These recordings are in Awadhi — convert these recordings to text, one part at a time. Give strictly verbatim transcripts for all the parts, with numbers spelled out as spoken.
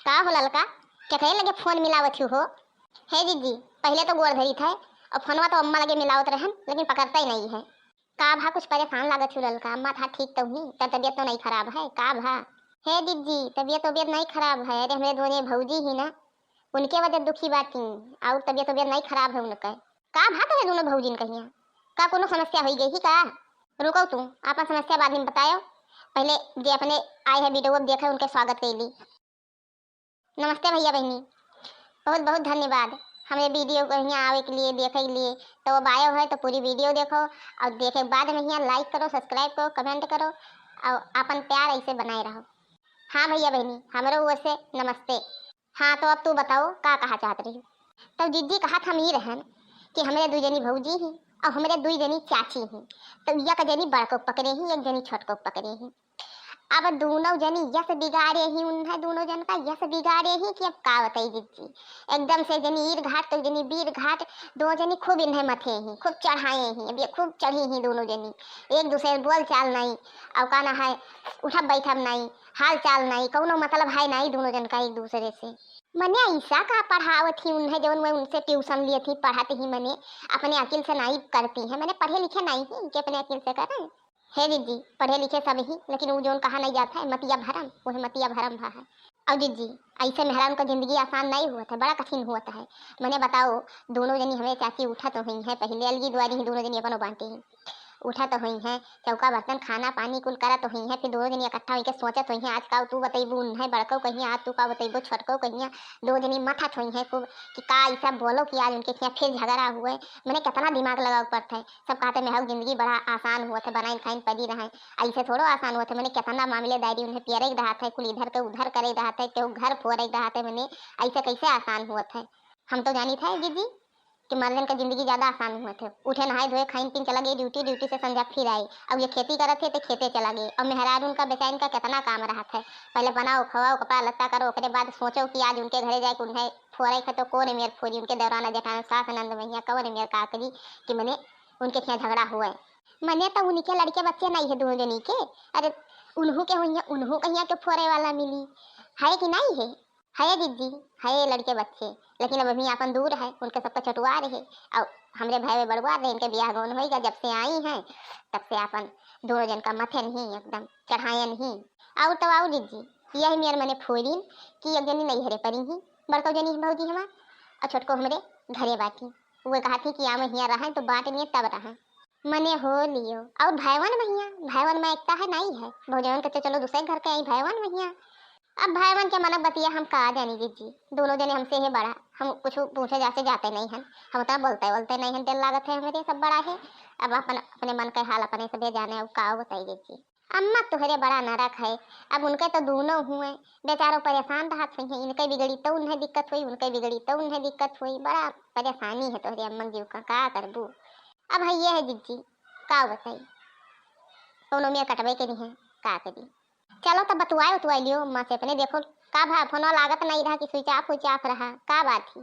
का हो ललका, केकरे लगे फोन मिलावत हू हो? हे जिज्जी, पहिले तो गोड़ धरी थे और फोनवा तो अम्मा लगे मिलावत रहन, लेकिन पकड़ते ही नहीं है। का भा, कुछ परेशान लागत हू ललका? अम्मा था ठीक तो ही, तर तबियत तो नहीं खराब है का भा? हे जिज्जी, तबियत तबियत नहीं खराब है। अरे हमरे दोनों भौजी ही ना, उनके वजह दुखी बाटी, और तबियत तबियत नहीं खराब है उनके। का भा तोहरे दोनों भौजिन कहिया? का कोनो समस्या होई गई ही का? रुको तू, आपन समस्या बाद में बतायो, पहिले जे अपने आए है वीडियो देखे उनके स्वागत कैली। नमस्ते भैया बहनी, बहुत बहुत धन्यवाद हमरे वीडियो को यहाँ आवे के लिए, देखे के लिए। तो अब आयो है तो पूरी वीडियो देखो और देखे के बाद में यहाँ like करो, subscribe करो, comment करो और आपन प्यार ऐसे बनाए रहो। हाँ भैया बहनी, हमरो ओर से नमस्ते। हाँ तो अब तू बताओ का कहा चाहत रही? तो जिज्जी कहत हम ई रहन कि हमरे दुई जनी भौजी ही और हमरे दुई जनी चाची ही, तो एक जनी बड़को पकड़े ही, एक जनी छोटको पकड़े ही। अब दोनों जनी यस बिगाड़े ही उन्हें, दोनों जन का यस बिगाड़े ही कि अब का बताई जिज्जी। एकदम से जनी ईर घाट तो जनी बीर घाट, दो जनी खूब इन्हें मथे ही, खूब चढ़ाए ही, अब ये खूब चढ़ी ही दोनों जनी। एक दूसरे से बोल चाल नहीं, और का ना है, उठब बैठब नहीं, हाल चाल नहीं, कौनो मतलब है नहीं दोनों जन का एक दूसरे से। मने ऐसा का पढ़ावत ही उन्हें, जौन मैं उनसे ट्यूशन लिए थी, पढ़त ही मने अपने अकिल से नहीं करती हैं, मने पढ़े लिखे नहीं ही कि अपने अकिल से करें। हे जिज्जी, पढ़े लिखे सब ही, लेकिन उ जौन कहा नहीं जात है, मतिया भरम, वह मतिया भरम भा है। और जिज्जी, ऐसे मेहरान का जिंदगी आसान नहीं हुआ था, बड़ा कठिन हुआ था है। मने बताओ, दोनों जनी हमें चाची उठा तो हुई है, पहले अलगी दुआरी ही दोनों जनी अपनो बांटे ही, उठा तो हुई है, चौका बर्तन खाना पानी कुल करा तो हुई है, फिर दोनों जनी इकट्ठा हुई के सोचत हुई है, आज का तू बतैबू उन्हें बड़को कहिया, आज तू का बतैबू छोटको कहिया, दो जनी मथत हुई है खूब कि का ऐसा बोलो कि आज उनके खिया फिर झगड़ा हुए। मने कितना दिमाग लगावे पड़ता है। सब कहते मेहरारू जिंदगी बड़ा आसान हुआ था, बनाइन खाइन पड़ी रहे, ऐसे थोड़ो आसान हुआ था। मने कितना मामले दायरी उन्हें पियरे के रहत है, कुल इधर के उधर करे रहत है, केहू घर फोरे रहत है, मने ऐसे कैसे आसान हुआ था? हम तो जानी था जिज्जी कि मर्दन का जिंदगी ज्यादा आसान हुआ था। उठे नहाए धोए खाइन पीन चला गए ड्यूटी, ड्यूटी से संझा फिर आए। अब ये खेती करत है तो खेते चला गए। अब मेहरारू उनका बेचाइन का कितना काम रहत है, पहले बनाओ खवाओ कपड़ा लत्ता करो, ओकरे बाद सोचो कि आज उनके घरे जाए के उन्हें फोरे के तो कौन मेर फोरी, उनके दौराना जेठाना सास नंद मैया कौन मेर का करी कि मने उनके खिया झगड़ा हुए। मने तो उनके लड़के बच्चे नहीं है दोनों जनी के। अरे उन्हू के हुई है, उन्हू कहिया के फोरे वाला मिली है कि नहीं है? है जिज्जी, है लड़के बच्चे, लेकिन अब अभी आपन दूर है, उनके सबका चटुआ रहे। और हमरे भाई बड़ुआ रहे, इनके बियाह गौन होइगा, जब से आई हैं तब से आपन दोनों जन का मथे नहीं एकदम चढ़ाए नहीं। और तो आओ जिज्जी, यही मेर मने फोरिन कि एक जनी नैहरे परी ही, बड़को जनी भौजी हमार, और छोटको हमरे घरे बाटी। वो कहा थी कि आम हिया रहा तो बांट लिए तब रहा। मने हो लियो। और भैवन महिया, भैवन में एकता है नहीं है, भौजवन के तो चलो दूसरे घर के आई भैवन महिया। अब भैवन के मनक बतिया हम का जानी जिज्जी, दोनों जने हमसे है बड़ा, हम कुछ पूछे जासे जाते नहीं हैं, हम उतना बोलते बोलते नहीं हैं, दिल लागत है हमरे सब बड़ा है। अब अपन अपने मन के हाल अपने सबे जाने, अब का बताई जिज्जी। अम्मा तोहरे बड़ा नरक है, अब उनके तो दोनों हुए, बेचारो परेशान रहत हुई हैं, इनके बिगड़ी तो उन्हें दिक्कत हुई, उनके बिगड़ी तो उन्हें दिक्कत हुई, बड़ा परेशानी है तोहरे अम्मन जीव का, का करबू? अब है ये है जिज्जी, का बताई, कौनो मेर कटबे के नहीं है, का करी? चलो तब बतुआए उतुआए लियो अम्मा से अपने, देखो का भा फोनो लागत नहीं रहा कि switch off switch off रहा, का बात ही?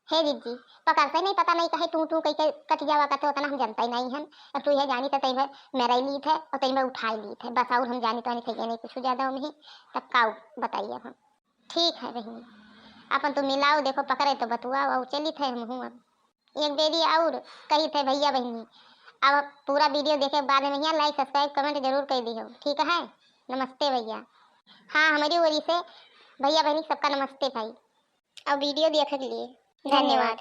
हे जिज्जी, पकड़ते नहीं, पता नहीं कहे टू टू कह के कट जावा करते, उतना हम जनता ही नहीं हन। अब तू यह जानी तो तई में मेरा ही लीत है और तई में उठाए लीत है बस, और हम जानी तो नहीं थे नहीं कुछ ज्यादा में ही। तब का बताइए अब हम? ठीक है बहनी, अपन तू मिलाओ, देखो पकड़े तो बतुआओ, और चलित है हम हूँ अब। एक बेरी और कही थे भैया बहनी, अब पूरा वीडियो देखे के बाद में यहाँ like subscribe comment जरूर कर दियो, ठीक है? नमस्ते भैया। हाँ, हमारी ओरी से भैया बहनी सबका नमस्ते भाई। और वीडियो देखे के लिए धन्यवाद।